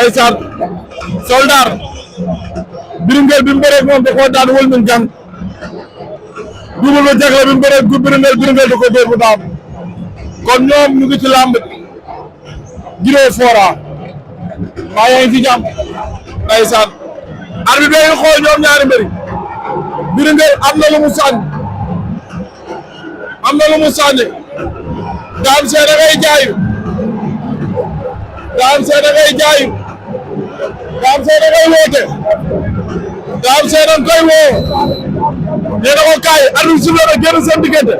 ndeysaan Soldar Biringel bi mu bëree moom da koo daan wël nañ jàng Double bu Jagle bi mu bëree Biringel da ko dóor bu daan kon ñoom ñu ngi ci làmb Giree Fora maa yaa ngi ci jàmm ndeysaan arbitre bi xool ñoom ñaari mbëri Biringel am na lu mu sànni Dame Sène da ngay jaayu Dame Sène da ngay jaayu Dame Sène da ngay woote Dame Sène da koy woo nee na ko kaay arbitre sifflé na génn seen diggante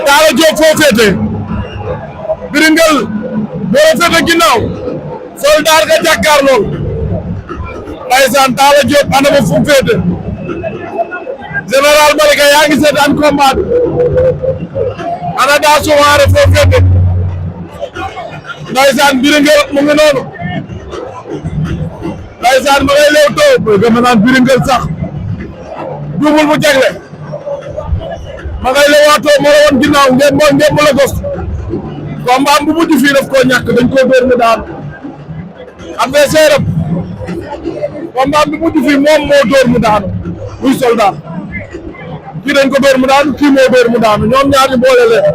Talla Diop foo féete Biringel boo féete ginnaaw Soldar nga jàkkaar lool ndeysaan Talla Diop ana ma fu mu féete Général Malika yaa ngi seetaan combat bi ana daa suwaare foo féete ndeysaan Biringel mu ngi noonu ndeysaan ma ngay lew too boy gama naan Biringel sax Double bu Jagle ma ngay lewaatoo ma la woon ginnaaw ngeen la gos combat bu mujj fii daf koo ñàkk dañ koo dóor mu daan adversaire am combat bu mujj fii moom moo dóor mu daanu muy Soldar kii dañ ko dóor mu daanu kii moo dóor mu daanu ñoom ñaar ñu boole leen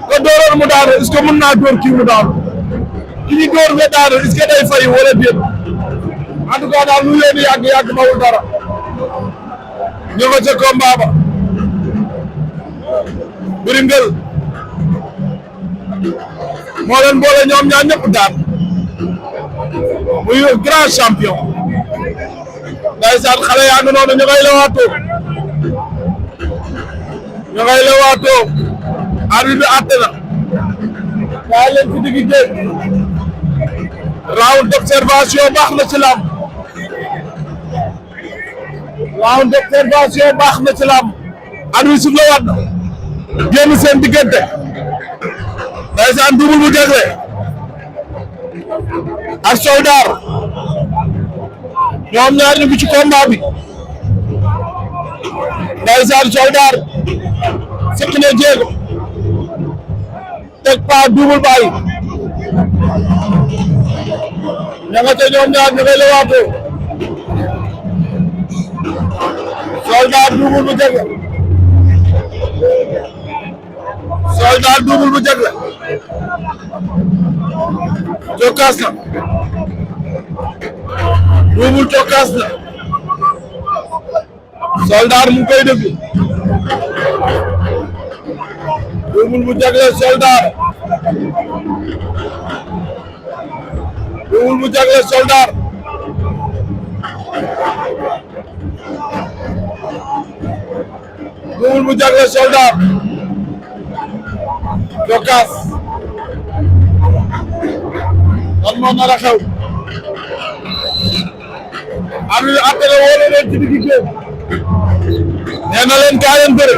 ko dóoroon mu daanu est-ce que mën naa dóor kii mu daanu ki ñu dóor nga daanu est-ce que day fay wala déet en tout cas daal lu leen yàgg bawul dara ñu ko ca combat ba Biringel moo leen boole ñoom ñaar ñëpp daan muy grand champion ndeysaan xale yaa ngi noonu ñu ngay lewaatoo arbitre bi àtte na kaa leen ci digg géej round d'observation baax na ci làmb arbitre sifflé waat na génn seen diggante ndeysaan Double bu Jagle ak Soldar ñoom ñaar ñu ngi ci combat bi ndeysaan Soldar sëq na jéego teg pa Double bàyyi ña nga ca ñoom ñaar ñu ngay lewaatoo Soldar Double bu Jagle Soldar Double bu Jagle cokkaas na Double cokkaas na Soldar mu ngi koy déglu Double bu Jagle Soldar Double bu Jagle Soldar Double bu Jagle Soldar cokkaas lan moo nar a xew am yu appelé woo leen ci digg géew nee na leen kaa leen bëre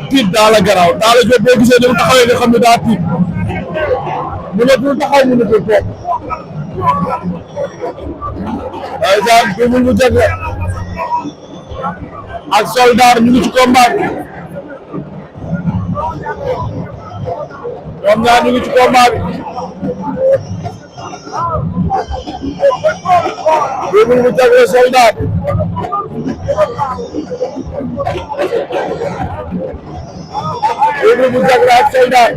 tiit daa la garaaw Talla Diop boo gisee ni mu taxawee nga xam ne daa tiit mënatul taxaw mënatul toog ndeysaan Double bu Jagle ak Soldar ñu ngi ci combat bi ñoom ñaar ñu ngi ci combat bi Double bu Jagle Soldar Double bu Jagle ak Soldar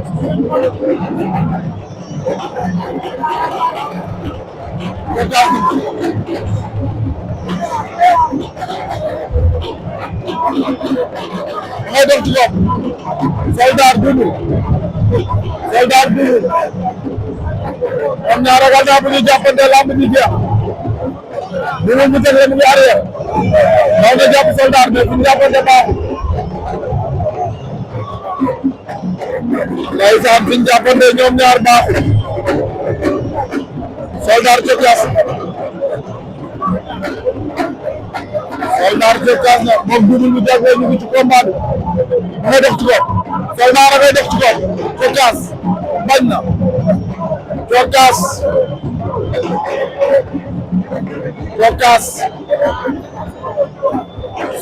ngay dox ci bopp Soldar Double ñoom ñaar ragal naa bu ñu jàppante lamb ji jeex Double bu Jagle mu ngi arrière daw na jàpp Soldar mais fu ñu jàppante baaxul ndeysaan fi ñu jàppante ñoom ñaar baaxul Soldar cokkaas na moom Double bu Jagle ñu ngi ci combat bi mu ngay dox ci bopp Soldar a ngay dox ci bopp cokkaas bañ na cokkaas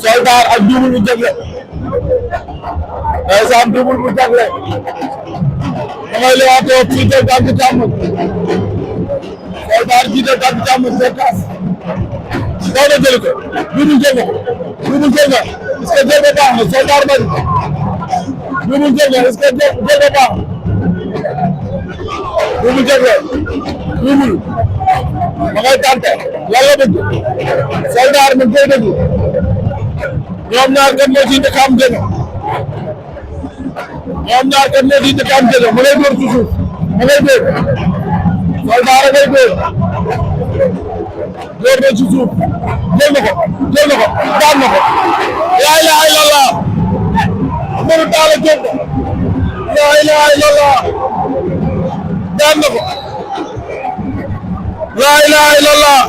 Soldar ak Double bu Jagle ndeysaan Double bu Jagle ngay leewaatoo jiital tànk càmmoñ Soldaar jiital tànk càmmoñ Sekas daw na jël ko Double jël ko Double jël nga est-ce que jël ba baax na Soldaar bañ Double jël nga est-ce que jël ba baax Double jël nga Double ma ngay tànte lan la bëgg Soldaar mi ngi koy déglu ñoom ñaar kan moo ci njëkk am jëge ñoom ñaar kan moo ci njëkk am jëge ma lay dóor ci suuf ma lay dóor Soldaar a ngay dóor dóor na ci suuf jël na ko daan na ko laa ilaaha illallah Modou Talla Diop laa ilaaha illallah daan na ko laa ilaaha illallah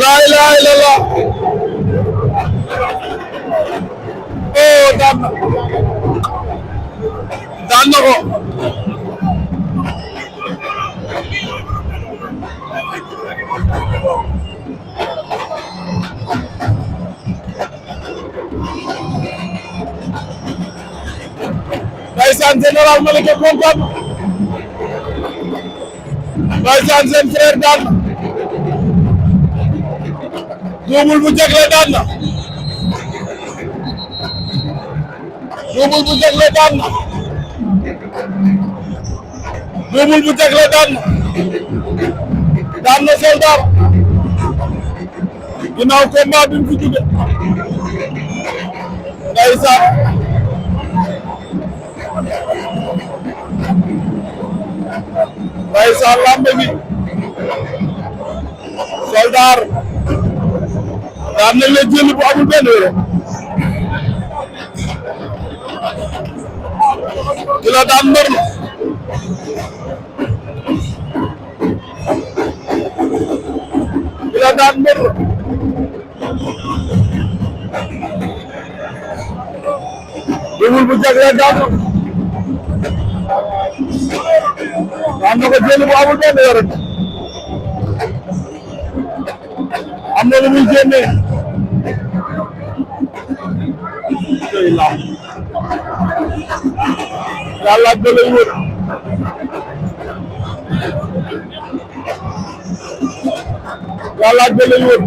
laa ilaaha illallah oh daan na ko ndeysaan Général Malika kontaan ndeysaan seen frère daan na Double bu Jagle daan na Double bu Jagle daan na Double bu Jagle daan na Soldaar ginnaaw combat bi mu fi jóge ndeysaan lamb gi Soldaar daan nañ la jël bu amul benn wér ki la daan mbër la ki la daan mbër la Double bu Jagle daan na ko jël bu amul benn wér am na lu muy génnee yàlla da lay wër yàlla da lay wër